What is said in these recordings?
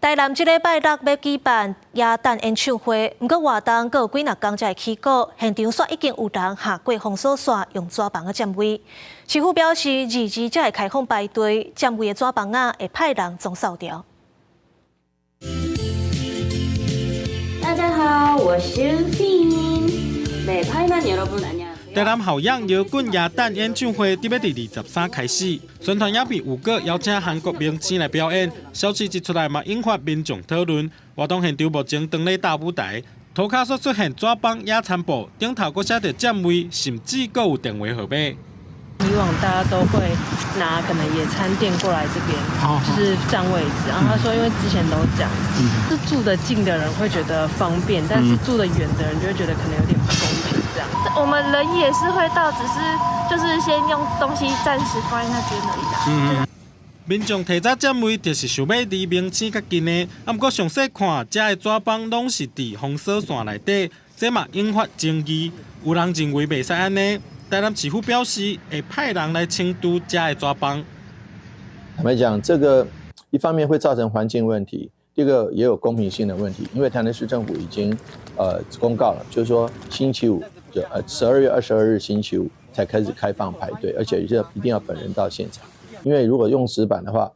台南這禮拜六欲舉辦耶誕演唱會，毋過活動閣有幾若工才會起鼓，現場煞已經有人下過封鎖線，用紙枋仔佔位。市府表示，22才會開放排隊，佔位的紙枋仔會派人總掃掉。大家好，我是 Fin。台南好樣搖滾耶誕演唱會欲佇23開始，宣傳影片有閣邀請韓國明星來表演，消息一出來嘛，引發民眾討論。活動現場目前當咧搭舞台，塗跤煞出現紙枋野餐布，頂頭閣寫著佔位，甚至閣有電話號碼。以往大家都會拿可能野餐墊過來這邊，就是佔位置。然後他說，因為之前都這樣子，是住得近的人會覺得方便，但是住得遠的人就會覺得可能有點不公平。這樣。我們人也是會到，只是就是先用東西暫時放在那邊而已啦。民眾提早佔位，就是想欲離明星較近的。啊，毋過詳細看，遮的紙枋攏是佇封鎖線內底，這嘛引發爭議。有人認為袂使按呢。台南市府表示會派人來清除遮的紙枋。坦白講，這個一方面會造成環境問題，第二個也有公平性的問題。因為台南市政府已經公告了，就是說星期五就12月22日星期五才開始開放排隊，而且一定要本人到現場。因為如果用紙板的話，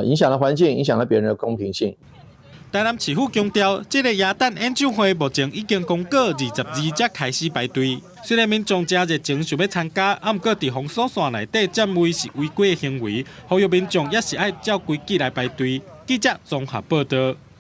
影響了環境，影響了別人的公平性。台南市府強調，這個耶誕演唱會目前已經公告22才開始排隊。雖然民眾誠熱情想欲參加，啊，毋過佇封鎖線內底佔位是違規的行為，呼籲民眾也是愛照規矩來排隊。記者綜合報道。